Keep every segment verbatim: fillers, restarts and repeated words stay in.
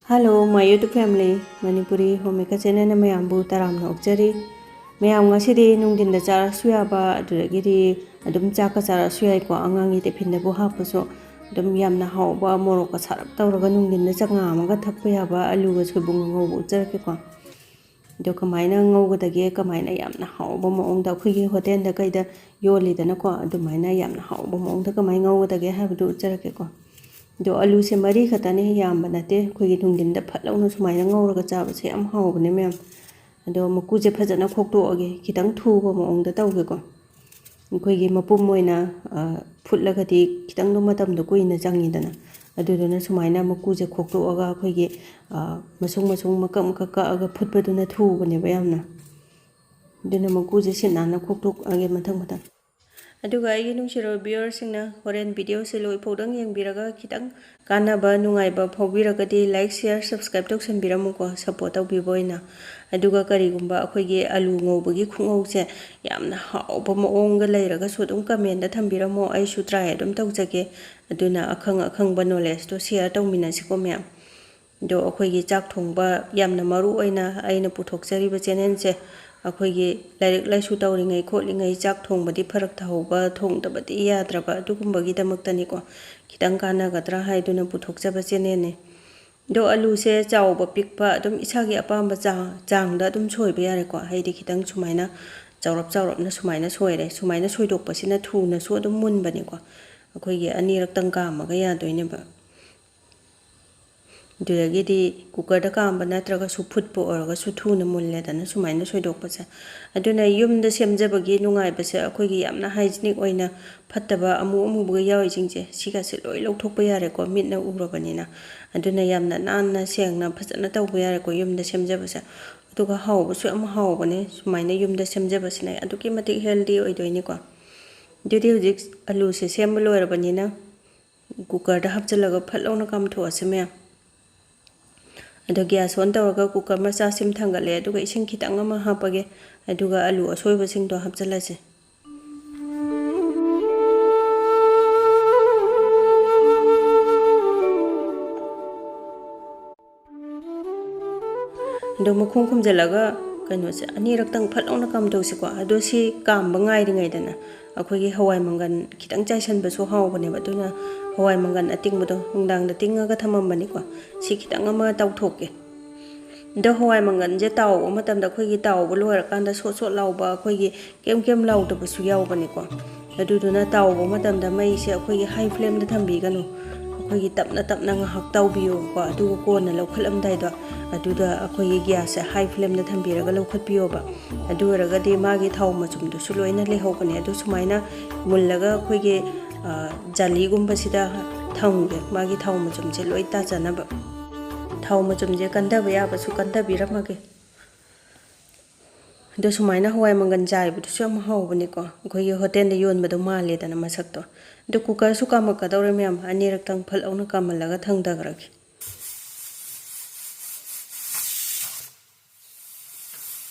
Hello, my YouTube family, Manipuri Homemaker channelꯅ ꯃꯌꯥꯝꯕꯨ ꯇꯔꯥꯝꯅ ꯑꯣꯛꯆꯔꯤ꯫ ꯃꯌꯥꯝ ꯉꯁꯤꯗꯤ ꯅꯨꯡꯊꯤꯟꯗ ꯆꯥꯔꯁꯨ ꯌꯥꯕ, ꯑꯗꯨꯗꯒꯤꯗꯤ ꯑꯗꯨꯝ ꯆꯥꯛꯀ ꯆꯥꯔꯁꯨ ꯌꯥꯏꯀꯣ, ꯑꯉꯥꯡꯒꯤ tiffinꯗꯕꯨ ꯍꯥꯞꯄꯁꯨ ꯑꯗꯨꯝ ꯌꯥꯝꯅ ꯍꯥꯎꯕ, ꯃꯣꯔꯣꯛꯀ ꯁꯥꯔꯞ ꯇꯧꯔꯒ ꯅꯨꯡꯊꯤꯟꯗ ꯆꯉꯥꯡ ꯑꯃꯒ ꯊꯛꯄ ꯌꯥꯕ ꯑꯂꯨꯒ ꯁꯣꯏꯕꯨꯝꯒ ꯉꯧꯕ ꯎꯠꯆꯔꯛꯀꯦꯀꯣ꯫ ꯑꯗꯣ ꯀꯃꯥꯏꯅ ꯉꯧꯒꯗꯒꯦ, ꯀꯃꯥꯏꯅ ꯌꯥꯝꯅ ꯍꯥꯎꯕ ꯃꯑꯣꯡꯗ ꯑꯩꯈꯣꯏꯒꯤ ꯍꯣꯇꯦꯜꯗ ꯀꯩꯗ ꯌꯣꯜꯂꯤꯗꯅꯀꯣ, ꯑꯗꯨꯃꯥꯏꯅ ꯌꯥꯝꯅ ꯍꯥꯎꯕ ꯃꯑꯣꯡꯗ ꯀꯃꯥꯏꯅ ꯉꯧꯒꯗꯒꯦ ꯍꯥꯏꯕꯗꯨ ꯎꯠꯆꯔꯛꯀꯦꯀꯣ꯫ ꯑꯗꯣ ꯑꯂꯨꯁꯦ ꯃꯔꯤ ꯈꯛꯇꯅꯦ, ꯌꯥꯝꯕ ꯅꯠꯇꯦ, ꯑꯩꯈꯣꯏꯒꯤ ꯅꯨꯡꯊꯤꯟꯗ ꯐꯠ ꯂꯥꯎꯅ ꯁꯨꯃꯥꯏꯅ ꯉꯧꯔꯒ ꯆꯥꯕꯁꯦ ꯌꯥꯝ ꯍꯥꯎꯕꯅꯦ ꯃꯌꯥꯝ꯫ ꯑꯗꯣ ꯃꯀꯨꯁꯦ ꯐꯖꯅ ꯈꯣꯛꯇꯣꯛꯑꯒꯦ, ꯈꯤꯇꯪ ꯊꯨꯕ ꯃꯑꯣꯡꯗ ꯇꯧꯒꯦꯀꯣ꯫ ꯑꯩꯈꯣꯏꯒꯤ ꯃꯄꯨꯝ ꯑꯣꯏꯅ, ꯑ, ꯐꯨꯠꯂꯒꯗꯤ ꯈꯤꯇꯪꯗꯣ ꯃꯇꯝꯗꯣ ꯀꯨꯏꯅ ꯆꯪꯉꯤꯗꯅ, ꯑꯗꯨꯗꯨꯅ ꯁꯨꯃꯥꯏꯅ ꯃꯀꯨꯁꯦ ꯈꯣꯛꯇꯣꯛꯑꯒ ꯑꯩꯈꯣꯏꯒꯤ, ꯑ, ꯃꯁꯨꯡ ꯃꯁꯨꯡ ꯃꯀꯛ ꯃꯀꯛ ꯀꯛꯑꯒ ꯐꯨꯠꯄꯗꯨꯅ ꯊꯨꯕꯅꯦꯕ ꯌꯥꯝꯅ꯫ ꯑꯗꯨꯅ ꯃꯀꯨꯁꯦ ꯁꯤꯠ ꯅꯥꯟꯅ ꯈꯣꯛꯇꯣꯛꯑꯒꯦ ꯃꯊꯪ ꯃꯊꯪ꯫ ꯑꯗꯨꯒ ꯑꯩꯒꯤ ꯅꯨꯡꯁꯤꯔꯕ viewerꯁꯤꯡꯅ ꯍꯣꯔꯦꯟ videoꯁꯦ ꯂꯣꯏꯐꯥꯎꯗꯪ ꯌꯦꯡꯕꯤꯔꯒ ꯈꯤꯇꯪ ꯀꯥꯟꯅꯕ, ꯅꯨꯡꯉꯥꯏꯕ ꯐꯥꯎꯕꯤꯔꯒꯗꯤ like, share, subscribe ꯇꯧꯁꯟꯕꯤꯔꯝꯃꯨꯀꯣ, support ꯇꯧꯕꯤꯕ ꯑꯣꯏꯅ꯫ ꯑꯗꯨꯒ ꯀꯔꯤꯒꯨꯝꯕ ꯑꯩꯈꯣꯏꯒꯤ ꯑꯂꯨ ꯉꯧꯕꯒꯤ ꯈꯨꯉꯧꯁꯦ ꯌꯥꯝꯅ ꯍꯥꯎꯕ ꯃꯑꯣꯡꯒ ꯂꯩꯔꯒꯁꯨ ꯑꯗꯨꯝ commentꯇ ꯊꯝꯕꯤꯔꯝꯃꯣ, ꯑꯩꯁꯨ try ꯑꯗꯨꯝ ꯇꯧꯖꯒꯦ꯫ ꯑꯗꯨꯅ ꯑꯈꯪ ꯑꯈꯪꯕ knowledgeꯇꯣ share ꯇꯧꯃꯤꯟꯅꯁꯤꯀꯣ ꯃꯌꯥꯝ꯫ ꯑꯗꯣ ꯑꯩꯈꯣꯏꯒꯤ ꯆꯥꯛ ꯊꯣꯡꯕ ꯌꯥꯝꯅ ꯃꯔꯨ ꯑꯣꯏꯅ ꯑꯩꯅ ꯄꯨꯊꯣꯛꯆꯔꯤꯕ channelꯁꯦ ꯑꯩꯈꯣꯏꯒꯤ ꯂꯥꯏꯔꯤꯛ ꯂꯥꯏꯁꯨ ꯇꯧꯔꯤꯉꯩ ꯈꯣꯠꯂꯤꯉꯩ ꯆꯥꯛ ꯊꯣꯡꯕꯗꯤ ꯐꯔꯛ ꯇꯥꯍꯧꯕ, ꯊꯣꯡꯗꯕꯗꯤ ꯌꯥꯗ꯭ꯔꯕ ꯑꯗꯨꯒꯨꯝꯕꯒꯤꯗꯃꯛꯇꯅꯤꯀꯣ꯫ ꯈꯤꯇꯪ ꯀꯥꯟꯅꯒꯗ꯭ꯔꯥ ꯍꯥꯏꯗꯨꯅ ꯄꯨꯊꯣꯛꯆꯕ channelꯅꯦ꯫ ꯑꯗꯣ ꯑꯂꯨꯁꯦ ꯆꯥꯎꯕ ꯄꯤꯛꯄ ꯑꯗꯨꯝ ꯏꯁꯥꯒꯤ ꯑꯄꯥꯝꯕ ꯆꯥ-, ꯆꯥꯡꯗ ꯑꯗꯨꯝ ꯁꯣꯏꯕ ꯌꯥꯔꯦꯀꯣ꯫ ꯍꯥꯏꯗꯤ ꯈꯤꯇꯪ ꯁꯨꯃꯥꯏꯅ ꯆꯥꯎꯔꯞ ꯆꯥꯎꯔꯞꯅ ꯁꯨꯃꯥꯏꯅ ꯁꯣꯏꯔꯦ꯫ ꯁꯨꯃꯥꯏꯅ ꯁꯣꯏꯗꯣꯛꯄꯁꯤꯅ ꯊꯨꯅꯁꯨ ꯑꯗꯨꯝ ꯃꯨꯟꯕꯅꯦꯀꯣ꯫ ꯑꯩꯈꯣꯏꯒꯤ ꯑꯅꯤꯔꯛꯇꯪ ꯀꯥꯝꯃꯒ ꯌꯥꯗꯣꯏꯅꯦꯕ꯫ ꯑꯗꯨꯗꯒꯤꯗꯤ cookerꯗ ꯀꯥꯝꯕ ꯅꯠꯇ꯭ꯔꯒꯁꯨ ꯐꯨꯠꯄ ꯑꯣꯏꯔꯒꯁꯨ ꯊꯨꯅ ꯃꯨꯜꯂꯦꯗꯅ ꯁꯨꯃꯥꯏꯅ ꯁꯣꯏꯗꯣꯛꯄꯁꯦ꯫ ꯑꯗꯨꯅ ꯌꯨꯝꯗ ꯁꯦꯝꯖꯕꯒꯤ ꯅꯨꯡꯉꯥꯏꯕꯁꯦ ꯑꯩꯈꯣꯏꯒꯤ ꯌꯥꯝꯅ hygienic ꯑꯣꯏꯅ ꯐꯠꯇꯕ ꯑꯃꯨ ꯑꯃꯨꯕꯒ ꯌꯥꯎꯔꯤꯁꯤꯡꯁꯦ ꯁꯤꯒꯁꯦ ꯂꯣꯏ ꯂꯧꯊꯣꯛꯄ ꯌꯥꯔꯦꯀꯣ, ꯃꯤꯠꯅ ꯎꯔꯕꯅꯤꯅ꯫ ꯑꯗꯨꯅ ꯌꯥꯝꯅ ꯅꯥꯟꯅ ꯁꯦꯡꯅ ꯐꯖꯅ ꯇꯧꯕ ꯌꯥꯔꯦꯀꯣ ꯌꯨꯝꯗ ꯁꯦꯝꯖꯕꯁꯦ꯫ ꯑꯗꯨꯒ ꯍꯥꯎꯕꯁꯨ ꯌꯥꯝ ꯍꯥꯎꯕꯅꯦ ꯁꯨꯃꯥꯏꯅ ꯌꯨꯝꯗ ꯁꯦꯝꯖꯕꯁꯤꯅ, ꯑꯗꯨꯛꯀꯤ ꯃꯇꯤꯛ healthy ꯑꯣꯏꯗꯣꯏꯅꯤꯀꯣ꯫ ꯑꯗꯨꯗꯤ ꯍꯧꯖꯤꯛ ꯑꯂꯨꯁꯦ ꯁꯦꯝꯕ ꯂꯣꯏꯔꯕꯅꯤꯅ cookerꯗ ꯍꯥꯞꯆꯤꯜꯂꯒ ꯐꯠ ꯂꯥꯎꯅ ꯀꯥꯝꯊꯣꯛꯑꯁꯤ ꯃꯌꯥꯝ꯫ ꯑꯗꯣ gas on ꯇꯧꯔꯒ cooker ꯃꯆꯥ ꯁꯤꯝ ꯊꯥꯡꯒꯠꯂꯦ, ꯑꯗꯨꯒ ꯏꯁꯤꯡ ꯈꯤꯇꯪ ꯑꯃ ꯍꯥꯞꯄꯒꯦ, ꯑꯗꯨꯒ ꯑꯂꯨ ꯑꯁꯣꯏꯕꯁꯤꯡꯗꯣ ꯍꯥꯞꯆꯤꯜꯂꯁꯦ꯫ ꯑꯗꯣ ꯃꯈꯨꯝ ꯈꯨꯝꯖꯤꯜꯂꯒ ꯀꯩꯅꯣꯁꯦ ꯑꯅꯤꯔꯛꯇꯪ ꯐꯠ ꯂꯥꯎꯅ ꯀꯥꯝꯊꯣꯛꯁꯤꯀꯣ꯫ ꯑꯗꯣ ꯁꯤ ꯀꯥꯝꯕ ꯉꯥꯏꯔꯤꯉꯩꯗꯅ ꯑꯩꯈꯣꯏꯒꯤ ꯍꯋꯥꯏ ꯃꯪꯒꯟ ꯈꯤꯇꯪ ꯆꯥꯏꯁꯟꯕꯁꯨ ꯍꯥꯎꯕꯅꯦꯕ꯫ ꯑꯗꯨꯅ ꯍꯋꯥꯏ ꯃꯪꯒꯟ ꯑꯇꯤꯡꯕꯗꯣ ꯅꯨꯡꯗꯥꯡꯗ ꯇꯤꯡꯉꯒ ꯊꯝꯃꯝꯕꯅꯤꯀꯣ꯫ ꯁꯤ ꯈꯤꯇꯪ ꯑꯃ ꯇꯥꯎꯊꯣꯛꯀꯦ꯫ ꯑꯗꯣ ꯍꯋꯥꯏ ꯃꯪꯒꯟꯁꯦ ꯇꯥꯎꯕ ꯃꯇꯝꯗ ꯑꯩꯈꯣꯏꯒꯤ ꯇꯥꯎꯕ ꯂꯣꯏꯔꯀꯥꯟꯗ ꯁꯣꯠ ꯁꯣꯠ ꯂꯥꯎꯕ, ꯑꯩꯈꯣꯏꯒꯤ ꯀꯦꯝ ꯀꯦꯝ ꯂꯥꯎꯗꯕꯁꯨ ꯌꯥꯎꯕꯅꯤꯀꯣ꯫ ꯑꯗꯨꯗꯨꯅ ꯇꯥꯎꯕ ꯃꯇꯝꯗ ꯃꯩꯁꯦ ꯑꯩꯈꯣꯏꯒꯤ high flameꯗ ꯊꯝꯕꯤꯒꯅꯨ꯫ ꯑꯩꯈꯣꯏꯒꯤ ꯇꯞꯅ ꯇꯞꯅ ꯉꯥꯏꯍꯥꯛ ꯇꯥꯎꯕꯤꯌꯣꯕꯀꯣ꯫ ꯑꯗꯨꯒ ꯀꯣꯟꯅ ꯂꯧꯈꯠꯂꯝꯗꯥꯏꯗꯣ ꯑꯗꯨꯗ ꯑꯩꯈꯣꯏꯒꯤ gasꯁꯦ high flameꯗ ꯊꯝꯕꯤꯔꯒ ꯂꯧꯈꯠꯄꯤꯌꯣꯕ꯫ ꯑꯗꯨ ꯑꯣꯏꯔꯒꯗꯤ ꯃꯥꯒꯤ ꯊꯥꯎ ꯃꯆꯨꯝꯗꯨꯁꯨ ꯂꯣꯏꯅ ꯂꯩꯍꯧꯕꯅꯦ꯫ ꯑꯗꯨ ꯁꯨꯃꯥꯏꯅ ꯃꯨꯜꯂꯒ ꯑꯩꯈꯣꯏꯒꯤ, ꯑ, ꯖꯥꯂꯤꯒꯨꯝꯕꯁꯤꯗ ꯊꯝꯒꯦ, ꯃꯥꯒꯤ ꯊꯥꯎ ꯃꯆꯨꯝꯁꯦ ꯂꯣꯏ ꯇꯥꯖꯅꯕ꯫ ꯊꯥꯎ ꯃꯆꯨꯝꯁꯦ ꯀꯟꯊꯕ ꯌꯥꯕꯁꯨ ꯀꯟꯊꯕꯤꯔꯝꯃꯒꯦ꯫ ꯑꯗꯣ ꯁꯨꯃꯥꯏꯅ ꯍꯋꯥꯏ ꯃꯪꯒꯟ ꯆꯥꯏꯕꯗꯨꯁꯨ ꯌꯥꯝ ꯍꯥꯎꯕꯅꯤꯀꯣ꯫ ꯑꯩꯈꯣꯏꯒꯤ ꯍꯣꯇꯦꯜꯗ ꯌꯣꯟꯕꯗꯣ ꯃꯥꯜꯂꯦꯗꯅ ꯃꯁꯛꯇꯣ꯫ ꯑꯗꯣ cookerꯁꯨ ꯀꯥꯝꯃꯛꯀꯗꯧꯔꯦ ꯃꯌꯥꯝ꯫ ꯑꯅꯤꯔꯛꯇꯪ ꯐꯠ ꯂꯥꯎꯅ ꯀꯥꯝꯍꯜꯂꯒ ꯊꯥꯡꯊꯈ꯭ꯔꯒꯦ꯫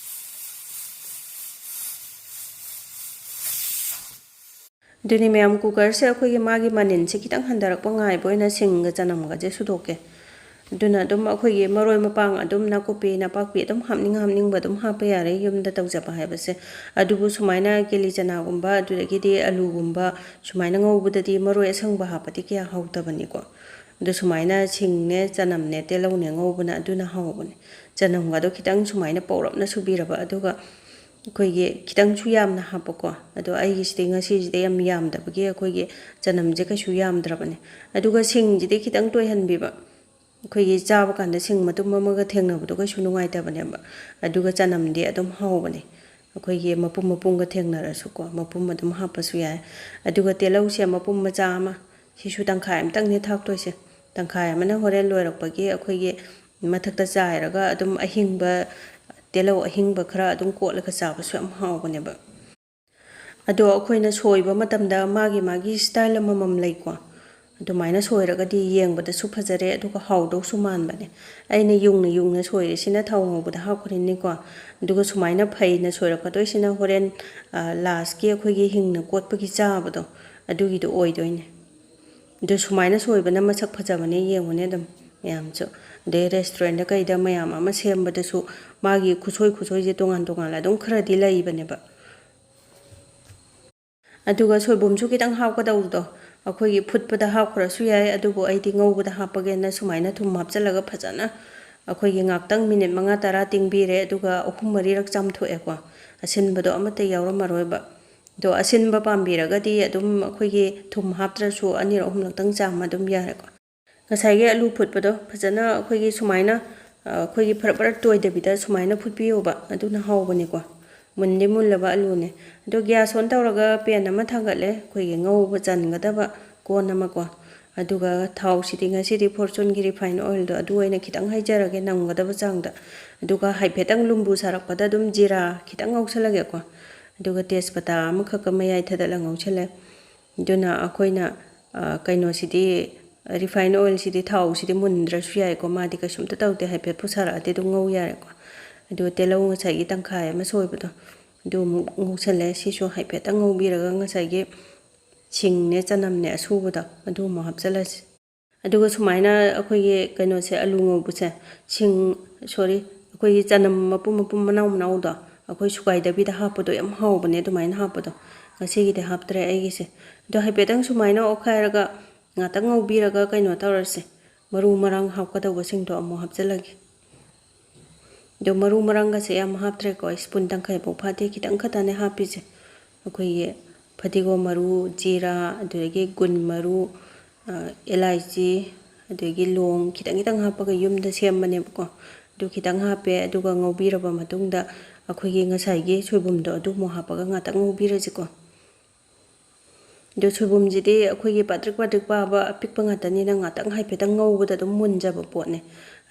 ꯑꯗꯨꯅꯤ ꯃꯌꯥꯝ, cookerꯁꯦ ꯑꯩꯈꯣꯏꯒꯤ ꯃꯥꯒꯤ ꯃꯅꯤꯟꯁꯦ ꯈꯤꯇꯪ ꯍꯟꯊꯔꯛꯄ ꯉꯥꯏꯕ ꯑꯣꯏꯅ ꯁꯤꯡꯒ ꯆꯅꯝꯒꯁꯦ ꯁꯨꯗꯣꯛꯀꯦ꯫ ꯑꯗꯨꯅ ꯑꯗꯨꯝ ꯑꯩꯈꯣꯏꯒꯤ ꯃꯔꯣꯏ ꯃꯄꯥꯡ ꯑꯗꯨꯝ ꯅꯥꯀꯨꯞꯄꯤ ꯅꯄꯥꯛꯄꯤ ꯑꯗꯨꯝ ꯍꯥꯞꯅꯤꯡ ꯍꯥꯞꯅꯤꯡꯕ ꯑꯗꯨꯝ ꯍꯥꯞꯄ ꯌꯥꯔꯦ, ꯌꯨꯝꯗ ꯇꯧꯖꯕ ꯍꯥꯏꯕꯁꯦ꯫ ꯑꯗꯨꯕꯨ ꯁꯨꯃꯥꯏꯅ ꯀꯦꯂꯤ ꯆꯅꯥꯒꯨꯝꯕ ꯑꯗꯨꯗꯒꯤꯗꯤ ꯑꯂꯨꯒꯨꯝꯕ ꯁꯨꯃꯥꯏꯅ ꯉꯧꯕꯗꯗꯤ ꯃꯔꯣꯏ ꯑꯁꯪꯕ ꯍꯥꯞꯄꯗꯤ ꯀꯌꯥ ꯍꯥꯎꯇꯕꯅꯤꯀꯣ꯫ ꯑꯗꯣ ꯁꯨꯃꯥꯏꯅ ꯁꯤꯡꯅꯦ ꯆꯅꯝꯅꯦ ꯇꯤꯜꯍꯧꯅꯦ ꯉꯧꯕꯅ ꯑꯗꯨꯅ ꯍꯥꯎꯕꯅꯦ꯫ ꯆꯅꯝꯒꯗꯣ ꯈꯤꯇꯪ ꯁꯨꯃꯥꯏꯅ ꯄꯧꯔꯞꯅ ꯁꯨꯕꯤꯔꯕ, ꯑꯗꯨꯒ ꯑꯩꯈꯣꯏꯒꯤ ꯈꯤꯇꯪꯁꯨ ꯌꯥꯝꯅ ꯍꯥꯞꯄꯀꯣ꯫ ꯑꯗꯣ ꯑꯩꯒꯤꯁꯤꯗꯤ ꯉꯁꯤꯁꯤꯗ ꯌꯥꯝ ꯌꯥꯝꯗꯕꯒꯤ ꯑꯩꯈꯣꯏꯒꯤ ꯆꯅꯝꯁꯦ ꯀꯩꯁꯨ ꯌꯥꯝꯗ꯭ꯔꯕꯅꯦ꯫ ꯑꯗꯨꯒ ꯁꯤꯡꯁꯤꯗꯤ ꯈꯤꯇꯪ ꯇꯣꯏꯍꯟꯕꯤꯕ꯫ ꯑꯩꯈꯣꯏꯒꯤ ꯆꯥꯕ ꯀꯥꯟꯗ ꯁꯤꯡ ꯃꯇꯨꯝ ꯑꯃꯒ ꯊꯦꯡꯅꯕꯗꯣ ꯀꯩꯁꯨ ꯅꯨꯡꯉꯥꯏꯇꯕꯅꯦꯕ꯫ ꯑꯗꯨꯒ ꯆꯅꯝꯗꯤ ꯑꯗꯨꯝ ꯍꯥꯎꯕꯅꯦ꯫ ꯑꯩꯈꯣꯏꯒꯤ ꯃꯄꯨꯝ ꯃꯄꯨꯝꯒ ꯊꯦꯡꯅꯔꯁꯨꯀꯣ, ꯃꯄꯨꯝ ꯑꯗꯨꯝ ꯍꯥꯞꯄꯁꯨ ꯌꯥꯏ꯫ ꯑꯗꯨꯒ ꯇꯤꯜꯍꯧꯁꯦ ꯃꯄꯨꯝ ꯃꯆꯥ ꯑꯃ, ꯁꯤꯁꯨ ꯇꯪꯈꯥꯏ ꯑꯃꯇꯪꯅꯦ ꯊꯥꯛꯇꯣꯏꯁꯦ꯫ ꯇꯪꯈꯥꯏ ꯑꯃꯅ ꯍꯣꯔꯦꯟ ꯂꯣꯏꯔꯛꯄꯒꯤ ꯑꯩꯈꯣꯏꯒꯤ ꯃꯊꯛꯇ ꯆꯥꯏꯔꯒ ꯑꯗꯨꯝ ꯑꯍꯤꯡꯕ, ꯇꯤꯜꯍꯧ ꯑꯍꯤꯡꯕ ꯈꯔ ꯑꯗꯨꯝ ꯀꯣꯠꯂꯒ ꯆꯥꯕꯁꯨ ꯌꯥꯝ ꯍꯥꯎꯕꯅꯦꯕ꯫ ꯑꯗꯣ ꯑꯩꯈꯣꯏꯅ ꯁꯣꯏꯕ ꯃꯇꯝꯗ ꯃꯥꯒꯤ ꯃꯥꯒꯤ style ꯑꯃꯃꯝ ꯂꯩꯀꯣ꯫ ꯑꯗꯨꯃꯥꯏꯅ ꯁꯣꯏꯔꯒꯗꯤ ꯌꯦꯡꯕꯗꯁꯨ ꯐꯖꯔꯦ, ꯑꯗꯨꯒ ꯍꯥꯎꯗꯧꯁꯨ ꯃꯥꯟꯕꯅꯦ꯫ ꯑꯩꯅ ꯌꯨꯡꯅ ꯌꯨꯡꯅ ꯁꯣꯏꯔꯤꯁꯤꯅ ꯊꯥꯎ ꯉꯧꯕꯗ ꯍꯥꯞꯈ꯭ꯔꯤꯅꯤꯀꯣ꯫ ꯑꯗꯨꯒ ꯁꯨꯃꯥꯏꯅ ꯐꯩꯅ ꯁꯣꯏꯔꯛꯀꯗꯣꯏꯁꯤꯅ ꯍꯣꯔꯦꯟ, ꯑ, lastꯀꯤ ꯑꯩꯈꯣꯏꯒꯤ ꯍꯤꯡꯅ ꯀꯣꯠꯄꯒꯤ ꯆꯥꯕꯗꯣ, ꯑꯗꯨꯒꯤꯗꯣ ꯑꯣꯏꯗꯣꯏꯅꯦ꯫ ꯑꯗꯨ ꯁꯨꯃꯥꯏꯅ ꯁꯣꯏꯕꯅ ꯃꯁꯛ ꯐꯖꯕꯅꯦ, ꯌꯦꯡꯉꯨꯅꯦ ꯑꯗꯨꯝ ꯃꯌꯥꯝꯁꯨ꯫ ꯑꯗꯩ restaurantꯇ ꯀꯩꯗ ꯃꯌꯥꯝ ꯑꯃ ꯁꯦꯝꯕꯗꯁꯨ ꯃꯥꯒꯤ ꯈꯨꯠꯁꯣꯏ ꯈꯨꯠꯁꯣꯏꯁꯦ ꯇꯣꯉꯥꯟ ꯇꯣꯉꯥꯟꯅ ꯑꯗꯨꯝ ꯈꯔꯗꯤ ꯂꯩꯕꯅꯦꯕ꯫ ꯑꯗꯨꯒ ꯁꯣꯏꯕꯨꯝꯁꯨ ꯈꯤꯇꯪ ꯍꯥꯞꯀꯗꯧꯕꯗꯣ ꯑꯩꯈꯣꯏꯒꯤ ꯐꯨꯠꯄꯗ ꯍꯥꯞꯈ꯭ꯔꯁꯨ ꯌꯥꯏ, ꯑꯗꯨꯕꯨ ꯑꯩꯗꯤ ꯉꯧꯕꯗ ꯍꯥꯞꯄꯒꯦꯅ ꯁꯨꯃꯥꯏꯅ ꯊꯨꯝ ꯍꯥꯞꯆꯤꯜꯂꯒ ꯐꯖꯅ ꯑꯩꯈꯣꯏꯒꯤ ꯉꯥꯛꯇꯪ minute ꯃꯉꯥ ꯇꯔꯥ ꯇꯤꯡꯕꯤꯔꯦ꯫ ꯑꯗꯨꯒ ꯑꯍꯨꯝ ꯃꯔꯤꯔꯛ ꯆꯥꯝꯊꯣꯛꯑꯦꯀꯣ, ꯑꯁꯤꯟꯕꯗꯣ ꯑꯃꯠꯇ ꯌꯥꯎꯔꯝꯃꯔꯣꯏꯕ꯫ ꯑꯗꯣ ꯑꯁꯤꯟꯕ ꯄꯥꯝꯕꯤꯔꯒꯗꯤ ꯑꯗꯨꯝ ꯑꯩꯈꯣꯏꯒꯤ ꯊꯨꯝ ꯍꯥꯞꯇ꯭ꯔꯁꯨ ꯑꯅꯤꯔꯛ ꯑꯍꯨꯝꯂꯛꯇꯪ ꯆꯥꯝꯃ ꯑꯗꯨꯝ ꯌꯥꯔꯦꯀꯣ꯫ ꯉꯁꯥꯏꯒꯤ ꯑꯂꯨ ꯐꯨꯠꯄꯗꯣ ꯐꯖꯅ ꯑꯩꯈꯣꯏꯒꯤ ꯁꯨꯃꯥꯏꯅ, ꯑ, ꯑꯩꯈꯣꯏꯒꯤ ꯐꯔꯛ ꯐꯔꯛ ꯇꯣꯏꯗꯕꯤꯗ ꯁꯨꯃꯥꯏꯅ ꯐꯨꯠꯄꯤꯌꯣꯕ, ꯑꯗꯨꯅ ꯍꯥꯎꯕꯅꯤꯀꯣ꯫ ꯃꯨꯟꯗꯤ ꯃꯨꯜꯂꯕ ꯑꯂꯨꯅꯦ꯫ ꯑꯗꯣ gas on ꯇꯧꯔꯒ pan ꯑꯃ ꯊꯥꯡꯒꯠꯂꯦ, ꯑꯩꯈꯣꯏꯒꯤ ꯉꯧꯕ ꯆꯟꯒꯗꯕ ꯀꯣꯟ ꯑꯃꯀꯣ꯫ ꯑꯗꯨꯒ ꯊꯥꯎꯁꯤꯗꯤ ꯉꯁꯤꯗꯤ Fortuneꯒꯤ refined oilꯗꯣ ꯑꯗꯨ ꯑꯣꯏꯅ ꯈꯤꯇꯪ ꯍꯩꯖꯔꯒꯦ ꯅꯝꯒꯗꯕ ꯆꯥꯡꯗ꯫ ꯑꯗꯨꯒ ꯍꯥꯏꯐꯦꯠꯇꯪ ꯂꯨꯝꯕꯨ ꯁꯥꯔꯛꯄꯗ ꯑꯗꯨꯝ ꯖꯤꯔꯥ ꯈꯤꯇꯪ ꯉꯧꯁꯜꯂꯒꯦꯀꯣ꯫ ꯑꯗꯨꯒ ꯇꯦꯖꯄꯇꯥ ꯑꯃꯈꯛꯀ ꯃꯌꯥꯏ ꯊꯗꯠꯂ ꯉꯧꯁꯜꯂꯦ꯫ ꯑꯗꯨꯅ ꯑꯩꯈꯣꯏꯅ, ꯑ, ꯀꯩꯅꯣꯁꯤꯗꯤ, refined oilꯁꯤꯗꯤ, ꯊꯥꯎꯁꯤꯗꯤ ꯃꯨꯟꯗ꯭ꯔꯁꯨ ꯌꯥꯏꯀꯣ, ꯃꯥꯗꯤ ꯀꯩꯁꯨꯝꯇ ꯇꯧꯗꯦ, ꯍꯥꯏꯐꯦꯠ ꯄꯨꯁꯥꯔꯛꯑꯗꯤ ꯑꯗꯨꯝ ꯉꯧ ꯌꯥꯔꯦꯀꯣ꯫ ꯑꯗꯨꯒ ꯇꯤꯜꯍꯧ ꯉꯁꯥꯏꯒꯤ ꯇꯪꯈꯥꯏ ꯑꯃ ꯁꯣꯏꯕꯗꯣ ꯑꯗꯨ ꯑꯃꯨꯛ ꯉꯧꯁꯜꯂꯦ꯫ ꯁꯤꯁꯨ ꯍꯥꯏꯐꯦꯠꯇꯪ ꯉꯧꯕꯤꯔꯒ ꯉꯁꯥꯏꯒꯤ ꯁꯤꯡꯅꯦ ꯆꯅꯝꯅꯦ ꯑꯁꯨꯕꯗꯣ ꯑꯗꯨ ꯑꯃꯨꯛ ꯍꯥꯞꯆꯜꯂꯁꯤ꯫ ꯑꯗꯨꯒ ꯁꯨꯃꯥꯏꯅ ꯑꯩꯈꯣꯏꯒꯤ ꯀꯩꯅꯣꯁꯦ, ꯑꯂꯨ ꯉꯧꯕꯁꯦ, ꯁꯤꯡ, sorry, ꯑꯩꯈꯣꯏꯒꯤ ꯆꯅꯝ ꯃꯄꯨꯝ ꯃꯄꯨꯝ ꯃꯅꯥꯎ ꯃꯅꯥꯎꯗꯣ ꯑꯩꯈꯣꯏ ꯁꯨꯒꯥꯏꯗꯕꯤꯗ ꯍꯥꯞꯄꯗꯣ ꯌꯥꯝ ꯍꯥꯎꯕꯅꯦ ꯑꯗꯨꯃꯥꯏꯅ ꯍꯥꯞꯄꯗꯣ꯫ ꯉꯁꯤꯒꯤꯗꯤ ꯍꯥꯞꯇ꯭ꯔꯦ ꯑꯩꯒꯤꯁꯦ꯫ ꯑꯗꯣ ꯍꯥꯏꯐꯦꯠꯇꯪ ꯁꯨꯃꯥꯏꯅ ꯑꯣꯠꯈꯥꯏꯔꯒ ꯉꯥꯛꯇꯪ ꯉꯧꯕꯤꯔꯒ ꯀꯩꯅꯣ ꯇꯧꯔꯁꯦ, ꯃꯔꯨ ꯃꯔꯥꯡ ꯍꯥꯞꯀꯗꯧꯕꯁꯤꯡꯗꯣ ꯑꯃꯨꯛ ꯍꯥꯞꯆꯤꯜꯂꯒꯦ꯫ ꯑꯗꯣ ꯃꯔꯨ ꯃꯔꯥꯡꯒꯁꯦ ꯌꯥꯝ ꯍꯥꯞꯇ꯭ꯔꯦꯀꯣ, spoon ꯇꯪꯈꯥꯏ ꯐꯥꯎ ꯐꯥꯗꯦ, ꯈꯤꯇꯪ ꯈꯛꯇꯅꯦ ꯍꯥꯞꯄꯤꯁꯦ꯫ ꯑꯩꯈꯣꯏꯒꯤ ꯐꯗꯤꯒꯣꯝ ꯃꯔꯨ, ꯖꯤꯔꯥ, ꯑꯗꯨꯗꯒꯤ ꯒꯨꯟ ꯃꯔꯨ, ꯑ, ꯑꯦꯂꯥꯏꯆꯤ, ꯑꯗꯒꯤ ꯂꯣꯡ ꯈꯤꯇꯪ ꯈꯤꯇꯪ ꯍꯥꯞꯄꯒ ꯌꯨꯝꯗ ꯁꯦꯝꯕꯅꯦꯕꯀꯣ꯫ ꯑꯗꯨ ꯈꯤꯇꯪ ꯍꯥꯞꯄꯦ, ꯑꯗꯨꯒ ꯉꯧꯕꯤꯔꯕ ꯃꯇꯨꯡꯗ ꯑꯩꯈꯣꯏꯒꯤ ꯉꯁꯥꯏꯒꯤ ꯁꯣꯏꯕꯨꯝꯗꯣ ꯑꯗꯨ ꯑꯃꯨꯛ ꯍꯥꯞꯄꯒ ꯉꯥꯛꯇꯪ ꯉꯧꯕꯤꯔꯁꯤꯀꯣ꯫ ꯑꯗꯣ ꯁꯣꯏꯕꯨꯝꯁꯤꯗꯤ ꯑꯩꯈꯣꯏꯒꯤ ꯄꯥꯇ꯭ꯔꯤꯛ ꯄꯥꯇ꯭ꯔꯤꯛ ꯄꯥꯕ ꯑꯄꯤꯛꯄ ꯉꯥꯛꯇꯅꯤꯅ ꯉꯥꯛꯇꯪ ꯍꯥꯏꯐꯦꯠꯇꯪ ꯉꯧꯕꯗ ꯑꯗꯨꯝ ꯃꯨꯟꯖꯕ ꯄꯣꯠꯅꯦ꯫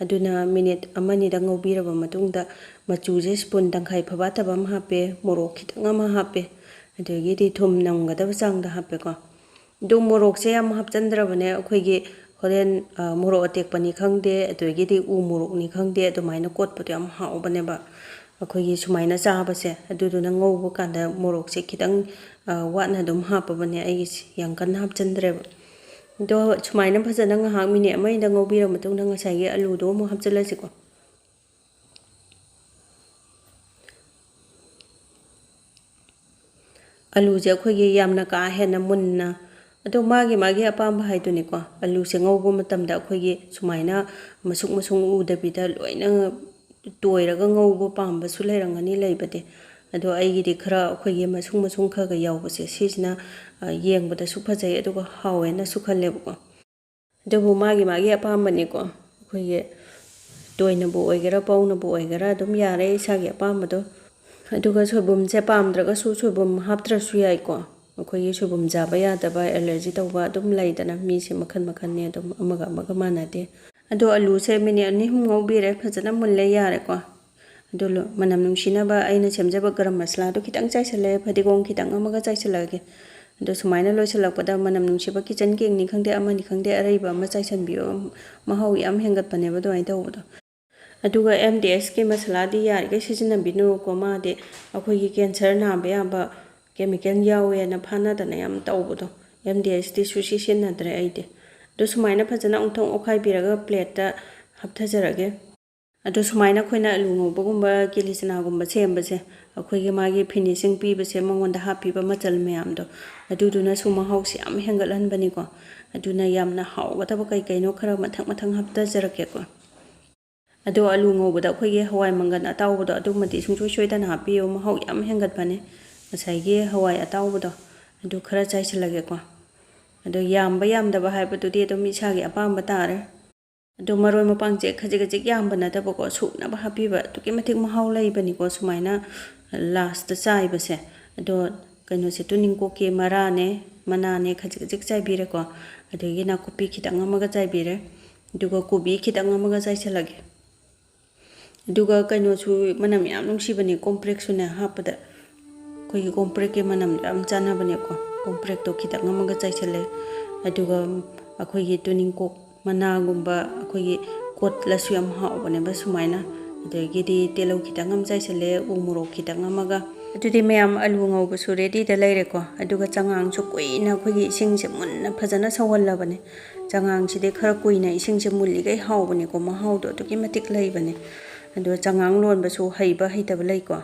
ꯑꯗꯨꯅ minute ꯑꯃꯅꯤꯗ ꯉꯧꯕꯤꯔꯕ ꯃꯇꯨꯡꯗ ꯃꯆꯨꯁꯦ spoon ꯇꯪꯈꯥꯏ ꯐꯕꯥꯠꯇꯕ ꯑꯃ ꯍꯥꯞꯄꯦ, ꯃꯣꯔꯣꯛ ꯈꯤꯇꯪ ꯑꯃ ꯍꯥꯞꯄꯦ, ꯑꯗꯒꯤꯗꯤ ꯊꯨꯝ ꯅꯝꯒꯗꯕ ꯆꯥꯡꯗ ꯍꯥꯞꯄꯦꯀꯣ꯫ ꯑꯗꯨ ꯃꯣꯔꯣꯛꯁꯦ ꯌꯥꯝ ꯍꯥꯞꯆꯤꯟꯗ꯭ꯔꯕꯅꯦ, ꯑꯩꯈꯣꯏꯒꯤ ꯍꯣꯔꯦꯟ, ꯑ, ꯃꯣꯔꯣꯛ ꯑꯇꯦꯛꯄꯅꯤ ꯈꯪꯗꯦ, ꯑꯗꯒꯤꯗꯤ ꯎ ꯃꯣꯔꯣꯛꯅꯤ ꯈꯪꯗꯦ, ꯑꯗꯨꯃꯥꯏꯅ ꯀꯣꯠꯄꯗꯣ ꯌꯥꯝ ꯍꯥꯎꯕꯅꯦꯕ꯫ ꯑꯩꯈꯣꯏꯒꯤ ꯁꯨꯃꯥꯏꯅ ꯆꯥꯕꯁꯦ, ꯑꯗꯨꯗꯨꯅ ꯉꯧꯕ ꯀꯥꯟꯗ ꯃꯣꯔꯣꯛꯁꯦ ꯈꯤꯇꯪ, ꯑ, ꯋꯥꯠꯅ ꯑꯗꯨꯝ ꯍꯥꯞꯄꯕꯅꯦ ꯑꯩꯒꯤꯁꯦ, ꯌꯥꯝ ꯀꯟꯅ ꯍꯥꯞꯆꯤꯟꯗ꯭ꯔꯦꯕ꯫ ꯑꯗꯣ ꯁꯨꯃꯥꯏꯅ ꯐꯖꯅ ꯉꯥꯏꯍꯥꯛ ꯃꯤꯅꯤꯠ ꯑꯃ ꯑꯅꯤꯗ ꯉꯧꯕꯤꯔ ꯃꯇꯨꯡꯗ ꯉꯁꯥꯏꯒꯤ ꯑꯂꯨꯗꯣ ꯑꯃꯨꯛ ꯍꯥꯞꯆꯤꯜꯂꯁꯤꯀꯣ꯫ ꯑꯂꯨꯁꯦ ꯑꯩꯈꯣꯏꯒꯤ ꯌꯥꯝꯅ ꯀꯥ ꯍꯦꯟꯅ ꯃꯨꯟꯅ, ꯑꯗꯣ ꯃꯥꯒꯤ ꯃꯥꯒꯤ ꯑꯄꯥꯝꯕ ꯍꯥꯏꯗꯨꯅꯤꯀꯣ꯫ ꯑꯂꯨꯁꯦ ꯉꯧꯕ ꯃꯇꯝꯗ ꯑꯩꯈꯣꯏꯒꯤ ꯁꯨꯃꯥꯏꯅ ꯃꯁꯨꯡ ꯃꯁꯨꯡ ꯎꯗꯕꯤꯗ ꯂꯣꯏꯅ ꯇꯣꯏꯔꯒ ꯉꯧꯕ ꯄꯥꯝꯕꯁꯨ ꯂꯩꯔꯝꯒꯅꯤ ꯂꯩꯕꯗꯤ꯫ ꯑꯗꯣ ꯑꯩꯒꯤꯗꯤ ꯈꯔ ꯑꯩꯈꯣꯏꯒꯤ ꯃꯁꯨꯡ ꯃꯁꯨꯡ ꯈꯔ ꯈꯔ ꯌꯥꯎꯕꯁꯦ ꯁꯤꯁꯤꯅ, ꯑ, ꯌꯦꯡꯕꯗꯁꯨ ꯐꯖꯩ ꯑꯗꯨꯒ ꯍꯥꯎꯋꯦꯅꯁꯨ ꯈꯜꯂꯦꯕꯀꯣ꯫ ꯑꯗꯨꯕꯨ ꯃꯥꯒꯤ ꯃꯥꯒꯤ ꯑꯄꯥꯝꯕꯅꯤꯀꯣ꯫ ꯑꯩꯈꯣꯏꯒꯤ ꯇꯣꯏꯅꯕꯨ ꯑꯣꯏꯒꯦꯔꯥ ꯄꯧꯅꯕꯨ ꯑꯣꯏꯒꯦꯔꯥ ꯑꯗꯨꯝ ꯌꯥꯔꯦ ꯏꯁꯥꯒꯤ ꯑꯄꯥꯝꯕꯗꯣ꯫ ꯑꯗꯨꯒ ꯁꯣꯏꯕꯨꯝꯁꯦ ꯄꯥꯝꯗ꯭ꯔꯒꯁꯨ ꯁꯣꯏꯕꯨꯝ ꯍꯥꯞꯇ꯭ꯔꯁꯨ ꯌꯥꯏꯀꯣ꯫ ꯑꯩꯈꯣꯏꯒꯤ ꯁꯣꯏꯕꯨꯝ ꯆꯥꯕ ꯌꯥꯗꯕ, ꯑꯦꯂꯔꯖꯤ ꯇꯧꯕ ꯑꯗꯨꯝ ꯂꯩꯗꯅ, ꯃꯤꯁꯦ ꯃꯈꯜ ꯃꯈꯜꯅꯤ, ꯑꯗꯨꯝ ꯑꯃꯒ ꯑꯃꯒ ꯃꯥꯟꯅꯗꯦ꯫ ꯑꯗꯣ ꯑꯂꯨꯁꯦ ꯃꯤꯅꯤꯠ ꯑꯅꯤ ꯑꯍꯨꯝ ꯉꯧꯕꯤꯔꯦ, ꯐꯖꯅ ꯃꯨꯜꯂꯦ, ꯌꯥꯔꯦꯀꯣ꯫ ꯑꯗꯨ ꯂꯣ-, ꯃꯅꯝ ꯅꯨꯡꯁꯤꯅꯕ ꯑꯩꯅ ꯁꯦꯝꯖꯕ ꯒꯔꯝ ꯃꯁꯂꯥꯗꯣ ꯈꯤꯇꯪ ꯆꯥꯏꯁꯜꯂꯦ, ꯐꯗꯤꯒꯣꯝ ꯈꯤꯇꯪ ꯑꯃꯒ ꯆꯥꯏꯁꯜꯂꯛꯑꯒꯦ꯫ ꯑꯗꯣ ꯁꯨꯃꯥꯏꯅ ꯂꯣꯏꯁꯤꯜꯂꯛꯄꯗ ꯃꯅꯝ ꯅꯨꯡꯁꯤꯕ ꯀꯤꯆꯟ ꯀꯦꯡꯅꯤ ꯈꯪꯗꯦ, ꯑꯃꯅꯤ ꯈꯪꯗꯦ, ꯑꯔꯩꯕ ꯑꯃ ꯆꯥꯏꯁꯟꯕꯤꯌꯣ, ꯃꯍꯥꯎ ꯌꯥꯝ ꯍꯦꯟꯒꯠꯄꯅꯦꯕ ꯑꯗꯨꯃꯥꯏꯅ ꯇꯧꯕꯗꯣ꯫ ꯑꯗꯨꯒ ꯑꯦꯝ ꯗꯤ ꯑꯦꯁꯀꯤ ꯃꯁꯥꯂꯥꯗꯤ ꯌꯥꯔꯤꯈꯩ ꯁꯤꯖꯤꯟꯅꯕꯤꯅꯨꯀꯣ, ꯃꯥꯗꯤ ꯑꯩꯈꯣꯏꯒꯤ ꯀꯦꯟꯁꯔ ꯅꯥꯕ ꯌꯥꯕ ꯀꯦꯃꯤꯀꯦꯜ ꯌꯥꯎꯋꯦꯅ ꯐꯥꯅꯗꯅ ꯌꯥꯝ ꯇꯧꯕꯗꯣ꯫ ꯑꯦꯝ ꯗꯤ ꯑꯦꯁꯇꯤ ꯁꯨꯡꯁꯤ ꯁꯤꯖꯤꯟꯅꯗ꯭ꯔꯦ ꯑꯩꯗꯤ꯫ ꯑꯗꯣ ꯁꯨꯃꯥꯏꯅ ꯐꯖꯅ ꯑꯃꯨꯛꯇꯪ ꯑꯣꯠꯈꯥꯏꯕꯤꯔꯒ ꯄ꯭ꯂꯦꯠꯇ ꯍꯥꯞꯊꯖꯔꯒꯦ꯫ ꯑꯗꯣ ꯁꯨꯃꯥꯏꯅ ꯑꯩꯈꯣꯏꯅ ꯑꯂꯨ ꯉꯧꯕꯒꯨꯝꯕ, ꯀꯤꯂꯤ ꯆꯅꯥꯒꯨꯝꯕ ꯁꯦꯝꯕꯁꯦ, ꯑꯩꯈꯣꯏꯒꯤ ꯃꯥꯒꯤ ꯐꯤꯅꯤꯁꯤꯡ ꯄꯤꯕꯁꯦ, ꯃꯉꯣꯟꯗ ꯍꯥꯞꯄꯤꯕ ꯃꯆꯜ ꯃꯌꯥꯝꯗꯣ, ꯑꯗꯨꯗꯨꯅꯁꯨ ꯃꯍꯥꯎꯁꯦ ꯌꯥꯝ ꯍꯦꯟꯒꯠꯍꯟꯕꯅꯤꯀꯣ꯫ ꯑꯗꯨꯅ ꯌꯥꯝꯅ ꯍꯥꯎꯒꯗꯕ ꯀꯩ ꯀꯩꯅꯣ ꯈꯔ ꯃꯊꯪ ꯃꯊꯪ ꯍꯥꯞꯊꯖꯔꯛꯀꯦꯀꯣ꯫ ꯑꯗꯣ ꯑꯂꯨ ꯉꯧꯕꯗ ꯑꯩꯈꯣꯏꯒꯤ ꯍꯋꯥꯏ ꯃꯪꯒꯟ ꯑꯇꯥꯎꯕꯗꯣ ꯑꯗꯨꯃꯗꯤ ꯁꯨꯡꯁꯣꯏ ꯁꯣꯏꯗꯅ ꯍꯥꯞꯄꯤꯌꯨ, ꯃꯍꯥꯎ ꯌꯥꯝ ꯍꯦꯟꯒꯠꯄꯅꯦ꯫ ꯉꯁꯥꯏꯒꯤ ꯍꯋꯥꯏ ꯑꯇꯥꯎꯕꯗꯣ ꯑꯗꯨ ꯈꯔ ꯆꯥꯏꯁꯤꯜꯂꯒꯦꯀꯣ꯫ ꯑꯗꯣ ꯌꯥꯝꯕ ꯌꯥꯝꯗꯕ ꯍꯥꯏꯕꯗꯨꯗꯤ ꯑꯗꯨꯝ ꯏꯁꯥꯒꯤ ꯑꯄꯥꯝꯕ ꯇꯥꯔꯦ꯫ ꯑꯗꯣ ꯃꯔꯣꯏ ꯃꯄꯥꯡꯁꯦ ꯈꯖꯤꯛ ꯈꯖꯤꯛ ꯌꯥꯝꯕ ꯅꯠꯇꯕꯀꯣ, ꯁꯨꯞꯅꯕ ꯍꯥꯞꯄꯤꯕ ꯑꯗꯨꯛꯀꯤ ꯃꯇꯤꯛ ꯃꯍꯥꯎ ꯂꯩꯕꯅꯤꯀꯣ ꯁꯨꯃꯥꯏꯅ ꯂꯥꯁꯇ ꯆꯥꯏꯕꯁꯦ꯫ ꯑꯗꯣ ꯀꯩꯅꯣꯁꯦ, ꯇꯨꯅꯤꯡꯀꯣꯛꯀꯤ ꯃꯔꯥꯅꯦ, ꯃꯅꯥꯅꯦ ꯈꯖꯤꯛ ꯈꯖꯤꯛ ꯆꯥꯏꯕꯤꯔꯦꯀꯣ꯫ ꯑꯗꯒꯤ ꯅꯥꯀꯨꯞꯄꯤ ꯈꯤꯇꯪ ꯑꯃꯒ ꯆꯥꯏꯕꯤꯔꯦ꯫ ꯑꯗꯨꯒ ꯀꯣꯕꯤ ꯈꯤꯇꯪ ꯑꯃꯒ ꯆꯥꯏꯁꯤꯜꯂꯒꯦ꯫ ꯑꯗꯨꯒ ꯀꯩꯅꯣꯁꯨ ꯃꯅꯝ ꯌꯥꯝ ꯅꯨꯡꯁꯤꯕꯅꯦ, ꯀꯣꯝꯄ꯭ꯔꯦꯛꯁꯨꯅꯦ ꯍꯥꯞꯄꯗ, ꯑꯩꯈꯣꯏꯒꯤ ꯀꯣꯝꯄ꯭ꯔꯦꯛꯀꯤ ꯃꯅꯝꯗꯣ ꯌꯥꯝ ꯆꯥꯟꯅꯕꯅꯦꯀꯣ꯫ ꯀꯣꯝꯄ꯭ꯔꯦꯛꯇꯣ ꯈꯤꯇꯪ ꯑꯃꯒ ꯆꯥꯏꯁꯤꯜꯂꯦ꯫ ꯑꯗꯨꯒ ꯑꯩꯈꯣꯏꯒꯤ ꯇꯨꯅꯤꯡꯀꯣꯛ ꯃꯅꯥꯒꯨꯝꯕ ꯑꯩꯈꯣꯏꯒꯤ ꯀꯣꯠꯂꯁꯨ ꯌꯥꯝ ꯍꯥꯎꯕꯅꯦꯕ ꯁꯨꯃꯥꯏꯅ꯫ ꯑꯗꯒꯤꯗꯤ ꯇꯤꯜꯍꯧ ꯈꯤꯇꯪ ꯑꯃ ꯆꯥꯏꯁꯤꯜꯂꯦ, ꯎ ꯃꯣꯔꯣꯛ ꯈꯤꯇꯪ ꯑꯃꯒ, ꯑꯗꯨꯗꯤ ꯃꯌꯥꯝ, ꯑꯂꯨ ꯉꯧꯕꯁꯨ ꯔꯦꯗꯤꯗ ꯂꯩꯔꯦꯀꯣ꯫ ꯑꯗꯨꯒ ꯆꯉꯥꯡꯁꯨ ꯀꯨꯏꯅ ꯑꯩꯈꯣꯏꯒꯤ ꯏꯁꯤꯡꯁꯦ ꯃꯨꯟꯅ ꯐꯖꯅ ꯁꯧꯍꯜꯂꯕꯅꯦ꯫ ꯆꯉꯥꯡꯁꯤꯗꯤ ꯈꯔ ꯀꯨꯏꯅ ꯏꯁꯤꯡꯁꯦ ꯃꯨꯜꯂꯤꯈꯩ ꯍꯥꯎꯕꯅꯦꯀꯣ, ꯃꯍꯥꯎꯗꯣ ꯑꯗꯨꯛꯀꯤ ꯃꯇꯤꯛ ꯂꯩꯕꯅꯦ꯫ ꯑꯗꯨꯒ ꯆꯉꯥꯡ ꯂꯣꯟꯕꯁꯨ ꯍꯩꯕ ꯍꯩꯇꯕ ꯂꯩꯀꯣ꯫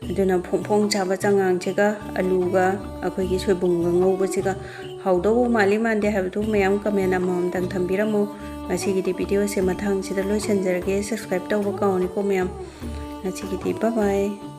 ꯑꯗꯨꯅ ꯐꯣꯡ ꯐꯣꯡ ꯆꯥꯕ ꯆꯉꯥꯡꯁꯤꯒ ꯑꯂꯨꯒ ꯑꯩꯈꯣꯏꯒꯤ ꯁꯣꯏꯕꯨꯝꯒ ꯉꯧꯕꯁꯤꯒ ꯍꯥꯎꯗꯧꯕ ꯃꯥꯜꯂꯤ ꯃꯥꯟꯗꯦ ꯍꯥꯏꯕꯗꯨ ꯃꯌꯥꯝ ꯀꯃꯦꯟ ꯑꯃꯃꯝꯇꯪ ꯊꯝꯕꯤꯔꯝꯃꯨ꯫ ꯉꯁꯤꯒꯤꯗꯤ ꯚꯤꯗꯤꯑꯣꯁꯦ ꯃꯇꯥꯡꯁꯤꯗ ꯂꯣꯏꯁꯤꯟꯖꯔꯒꯦ꯫ ꯁꯕꯁꯀ꯭ꯔꯥꯏꯕ ꯇꯧꯕ ꯀꯥꯎꯅꯤꯀꯣ ꯃꯌꯥꯝ꯫ ꯉꯁꯤꯒꯤꯗꯤ ꯕꯥꯏ ꯕꯥꯏ꯫